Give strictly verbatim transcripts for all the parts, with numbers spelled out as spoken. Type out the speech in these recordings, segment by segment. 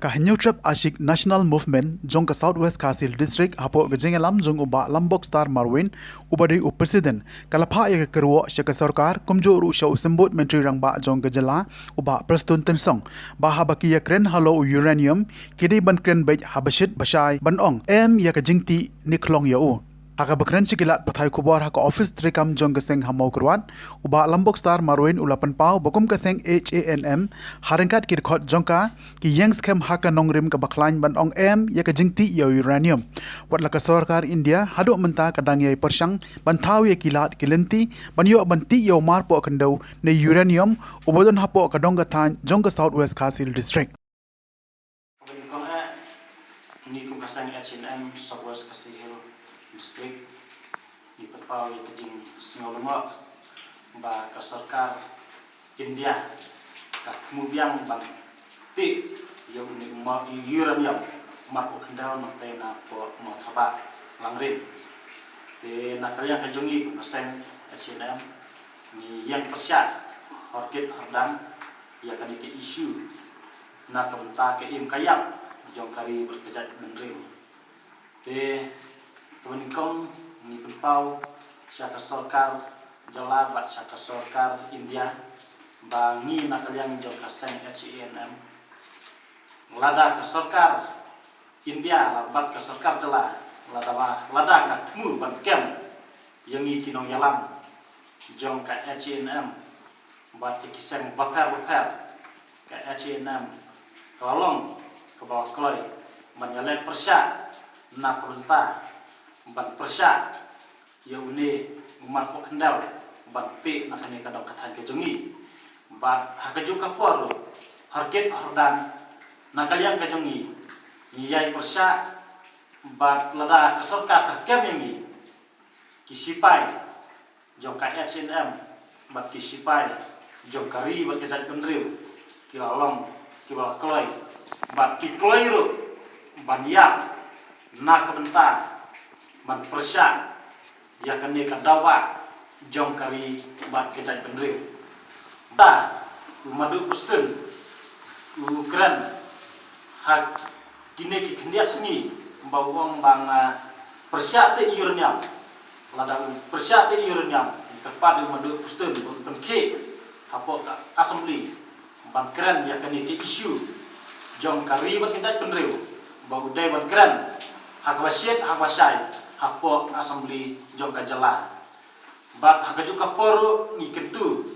Ka Hynñiewtrep Ashi National Movement jong ka South West Khasi Hills District hapoh ka jingïalam jong u Bah Lambok Star Marwein, uba dei u President, ka la phah ïa ka kyrwoh sha ka sorkar kumjuh ruh sha u Symbud Myntri Rangbah jong ka jylla, u Bah Prestone Tynsong, ba haba ki ïakren halor u uranium, ki dei ban kren beit haba shit ba shai ban ong em ïa ka jingtih ne khlong ïa u. Ha kaba kren sha ki lad pathai khubor ha ka ophis treikam jong ka seng ha Mawkyrwat, u Bah Lambok Star Marwein u la pynpaw ba kum ka seng H A N M, ha ryngkat ki dkhot jong ka, ki ïeng skhem ha ka nongrim kaba khlaiñ ban ong em ïa ka jingtih ïa u uranium. Wat la ka sorkar India haduh mynta ka dang ïai pyrshang ban thaw ïa ki lad ki lynti ban ïoh ban tih ïa u marpoh khyndew ne uranium uba don hapoh ka dong ka thaiñ jong ka South West Khasi Hills District. Kaba nyngkong eh, ngi kum ka seng H A N M South West Khasi Hills District, ngi pynpaw ïa ka jingsngew lyngngoh ba ka sorkar India ka thmu biang ban tih ïa une u ma-, uranium marpoh khyndew nangta napoh Mawthabah Langrin. Te na ka liang ka jong ngi kum ka seng H A N M, ngi ïeng pyrshah hor kit hor dan ïa kane ka issue na ka bynta ka im ka ïap jong ka ri bad ka jaitbynriew. Te kaba nyngkong, ngi pynpaw sha ka sorkar jylla bad sha ka sorkar India ba ngi na ka liang jong ka seng H A N M, lada ka sorkar India bad ka sorkar jylla, lada ba, lada ka thmu ban kem ïa ngi ki nongïalam jong ka H A N M bad ïa ki seng bapher bapher, ka H A N M ka la long kaba kloi ban ïaleh pyrshah na ka bynta ban pyrshah ïa une u marpoh khyndew ban tih na kane ka dong ka thaiñ ka jong ngi. Bad ha kajuh ka por ruh, hor kit hor dan, na ka liang ka jong ngi, ngi ïai pyrshah, bad lada ka sorkar ka kem ïa ngi, ki sipai jong ka H A N M bad ki sipai jong ka ri bad ka jaitbynriew, ki la long kiba la kloi bad ki kloi ruh ban ïap na ka bynta ban pyrshah ïa kane ka dawa jong ka ri bad ka jaitbynriew. Ba u Madu Prestone u kren ha kine ki khyndiat sngi ba u ong ba nga pyrshah tih uranium. Lada u pyrshah tih uranium, ngi kyrpad ïa u Madu Prestone ban pynkhih hapoh ka Assembly ban kren ïa kane ka issue jong ka ri bad ka jaitbynriew, ba u dei ban kren ha kaba shit ha kaba shai hapoh Assembly jong ka jylla. Bad ha kajuh ka por ruh ngi kyntu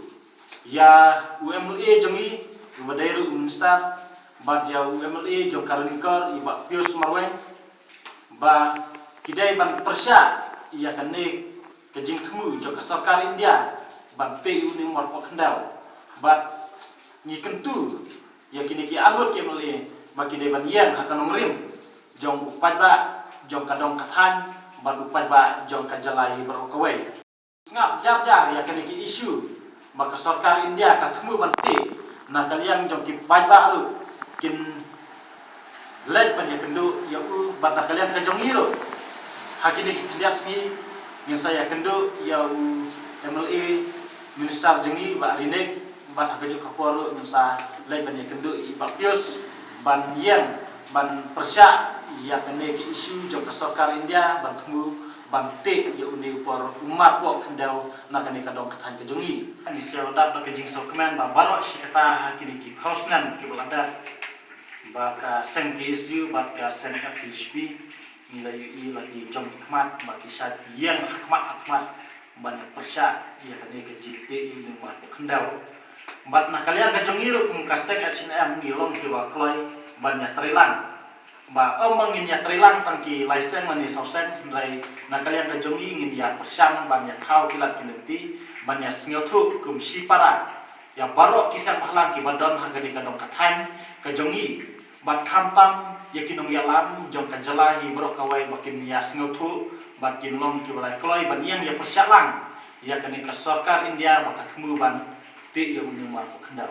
ïa u M L A jong ngi, uba dei ruh u minister, bad ïa u M L A jong ka Ranikor, i Bah Pius Marwein, ba ki dei ban pyrshah ïa kane ka jingthmu jong ka sorkar India ban tih ïa une u marpoh khyndew. Bad ngi kyntu ïa kine ki arngut ki M L A ba ki dei ban ïeng ha ka nongrim jong u paidbah jong ka dong ka thaiñ bad u paidbah jong ka jylla hi baroh kawei. Sngap jar jar ïa kane ka issue ba ka sorkar India ka thmu ban tih, na ka liang jong ki paidbah ruh kin leit ban ïakynduh ïa u, bad na ka liang ka jong ngi ruh ha kine ki khyndiat sngi ngin sa ïakynduh ïa u M L A minister jong ngi Bah Rinek, bad ha kajuh ka por ruh ngin sa leit ban ïakynduh ïa i Bah Pius ban ïeng ban pyrshah ïa kane ka issue jong ka sorkar India ban thmu ban tih ïa une u por u marpoh khyndew na kane ka dong ka thaiñ ka jong ngi. Ngi sngew dap da ka jingsngewkmen ba baroh shi katta ha kine ki phew snem kiba la dep ba ka seng K S U bad ka seng F K J P ngi la ïohi la ki jong ki khmat ba ki shait ïeng ha khmat ha khmat ban ïa pyrshah ïa kane ka jingtih ïa une u marpoh khyndew. Bad na ka liang ka jong ngi ruh kum ka seng H A N M ngi long kiba kloi ban ïatreilang. Ba ym ba ngin ïatreilang tang ki lai seng mane saw seng, hynrei na ka liang ka jong ngi ngin ïa pyrshang ban ïa thaw ki lad ki lynti ban ïa sngewthuh kum shipara ïa baroh ki seng bhalang kiba don ha kane ka dong ka thaiñ ka jong ngi. Bad khamtam ïa ki nongïalam jong ka jylla hi baroh kawei ba kin ïa sngewthuh bad kin long kiba la kloi ban ïeng ïa pyrshah lang ïa kane ka sorkar India ba ka thmu ban tih ïa une u marpoh khyndew.